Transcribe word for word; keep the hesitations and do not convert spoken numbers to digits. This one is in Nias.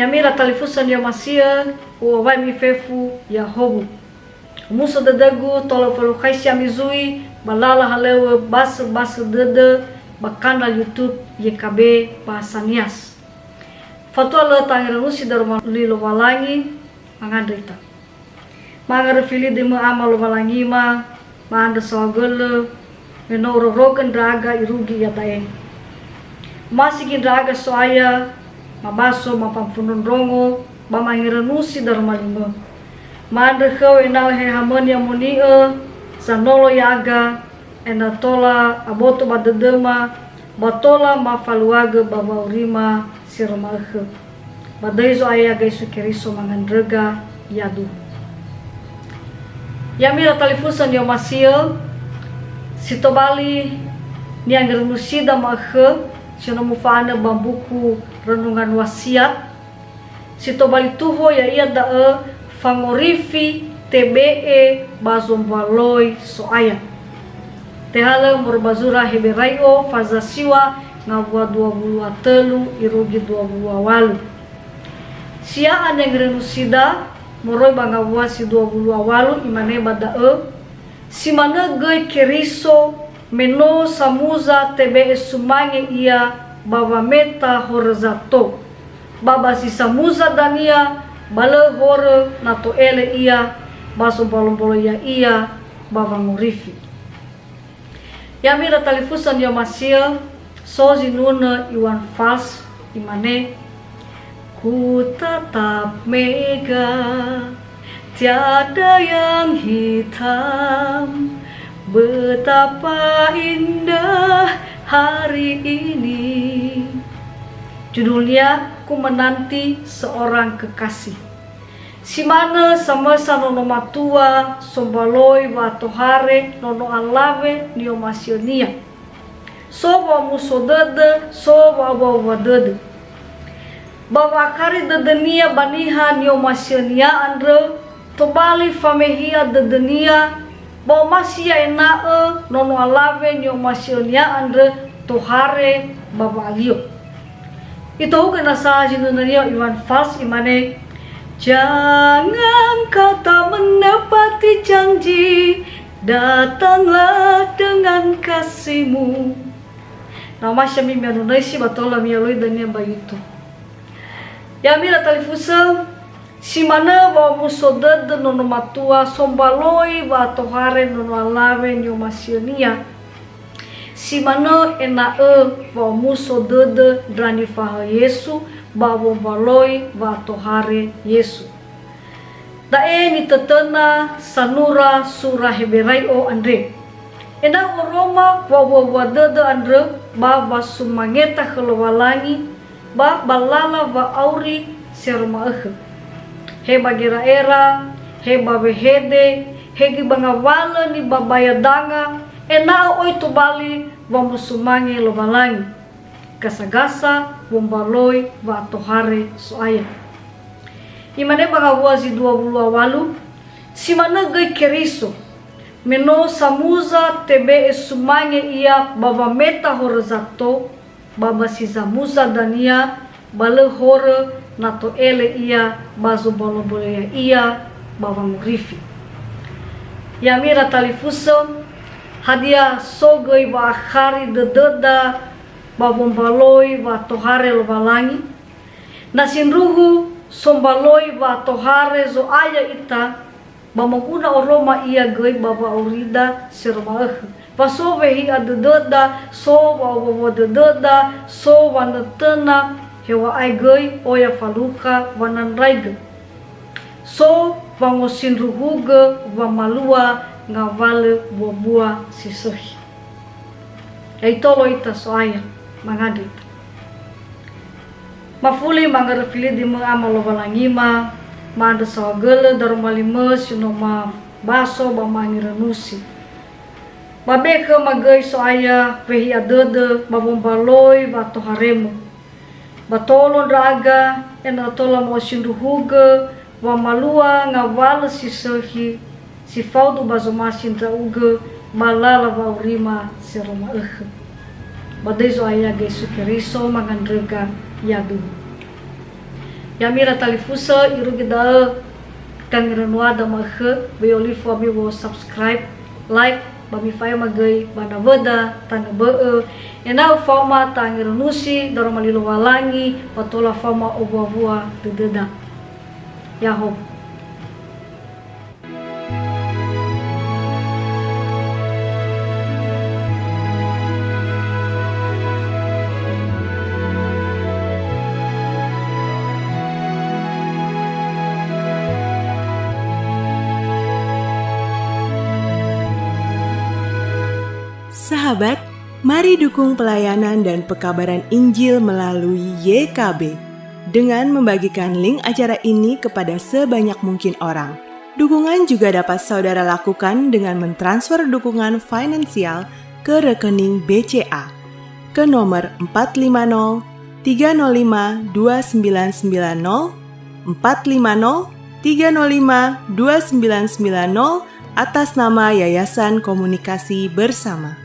Ya'ami ira talifusö ni'omasi'ö, u'owai ami fefu ya'ahowu. Omuso dödögu tola ufalukhaisi ami zui ba lala halöŵö basöbasö dödö ba kanal YouTube Y K B Bahasa Nias. Fatua lö ta'angerönusi daroma li Lowalangi, mangandrö ita. Ma'angaröfi li döimö Ama Lowalangima, ma'andrö saohagölö, me no urorogö ndra'aga irugi iada'e. Omasi göi ndra'aga So'aya, mabaso, mafafundrondrongo, ba mangerönusi daroma limö. Ma'andrö khöu ena'ö he hamö ni'amoni'ö, zanolo ya'aga, ena'ö tola aboto ba dödöma, ba tola mafaluagö ba wa'aurima si ero ma'ökhö. Ba döi Zo'aya Yesu Keriso mangandröga, yaduhu. Ya'ami ira talifusö ni'omasi'ö, si tobali ni'angerönusida ma'ökhö, si no mufa'anö ba mbuku Renungan Wasiat, si tobali tuho ya'ia da'ö fangorifi tebe'e ba zombaloi So'aya. Tehalö moroi ba zura Heberai'o faza siŵa ngawua dua wulu a tölu irugi dua wulu a ŵalu. Sia'a ni'angerönusida moroi ba ngawua si dua wulu a ŵalu imane ba da'ö, Si manö göi Keriso, me no samuza tebe'e sumange Ia ba wameta horö zato, ba ba si samuza dania, ba lö horö na to'ele Ia, ba zombalombaloi Ya'ia ba wangorifi. Ya'ami ira talifusö ni'omasi'ö, So zinunö Iwan Fals, imane, "Ku tatap megah, tiada yang hitam, betapa indah hari ini." Judulnya, Ku Menanti Seorang Kekasih. Si manö samösa nono matua sombaloi wa'atohare nono alawe ni'omasi'önia. So wa'omuso dödö, so wa'owua-wua dödö. Ba wa'akhari dödönia ba niha ni'omasi'önia andrö, tobali famehi'a dödönia, ba omasi ia ena'ö nono alawe ni'omasi'önia andrö tohare ba wa'alio. Itohugö nasa zinunönia Iwan Fals, imane, "Jangan kau tak menepati janji, datanglah dengan kasihmu." Na omasi ami mi'anunöisi ba tola mi'alui dania ba YouTube. Ya'ami ira talifusö, si manö wa'omuso dödö nono matua sombaloi wa'atohare nono alawe ni'omasi'önia. Si manö ena'ö wa'omuso dödö ndra nifahaö Yesu ba wombaloi wa'atohare Yesu. Da'e nitötöna sanura sura Heberai'o andre. Ena'ö oroma wa'owua-wua dödö andrö ba wasumangeta khö Lowalangi ba ba lala wa'auri si ero ma'ökhö. He ba gera'era, he ba wehede, he göi ba ngawalö nibabaya danga, ena'ö oi tobali wamosumange Lowalangi. Gasa-gasa wombaloi wa'atohare So'aya. Imane ba ngawua zi dua wulu a ŵalu, "Si manö göi Keriso, me no samuza tebe'e sumange Ia ba wameta horö zato, ba ba si zamuza dania, ba lö horö na to'ele Ia ba zombalombaloi Ya'ia ba wangorifi." Ya'ami ira talifusö, hadia so göi wa'akhari dödöda ba wombaloi wa'atohare Lowalangi? Na sindruhu sombaloi wa'atohare Zo'aya ita, ba moguna oroma ia göi ba wa'aurida si ero ma'ökhö. Wa so wehi'a dödöda, so wa'owua-wua dödöda, so wanötöna, heŵa'ae göi oya falukha wanandraigö. So wangosindruhugö wamalua ngawalö buabua si sökhi. Ya'itolo ita So'aya, mangandrö ita. Mafuli mangandrö fili döimö Ama Lowalangima, ma'andrö saohagölö daroma limö si no mabaso ba mangerönusi. Ba be khöma göi So'aya wehi'a dödö ba wombaloi wa'atoharemö. Ba tolo ndra'aga ena'ö tola mo'osindruhugö wamalua ngawalö si sökhi si faudu ba zomasi ndra'ugö ba lala wa'aurima si ero ma'ökhö. Ba döi Zo'aya Yesu Keriso mangandröga, yaduhu. Ya'ami ira talifusö, irugi da'ö kangerönuada ma'ökhö, böi olifu ami wo subscribe, like, ba mifa'ema göi ba nawöda tanö bö'ö, ena'ö faoma ta'angerönusi daroma li Lowalangi, ba tola faoma owua-wua dödöda. Ya'ahowu. Sahabat, mari dukung pelayanan dan pekabaran Injil melalui Y K B dengan membagikan link acara ini kepada sebanyak mungkin orang. Dukungan juga dapat saudara lakukan dengan mentransfer dukungan finansial ke rekening B C A ke nomor empat lima nol tiga nol lima dua sembilan sembilan nol, empat lima nol tiga nol lima dua sembilan sembilan nol, atas nama Yayasan Komunikasi Bersama.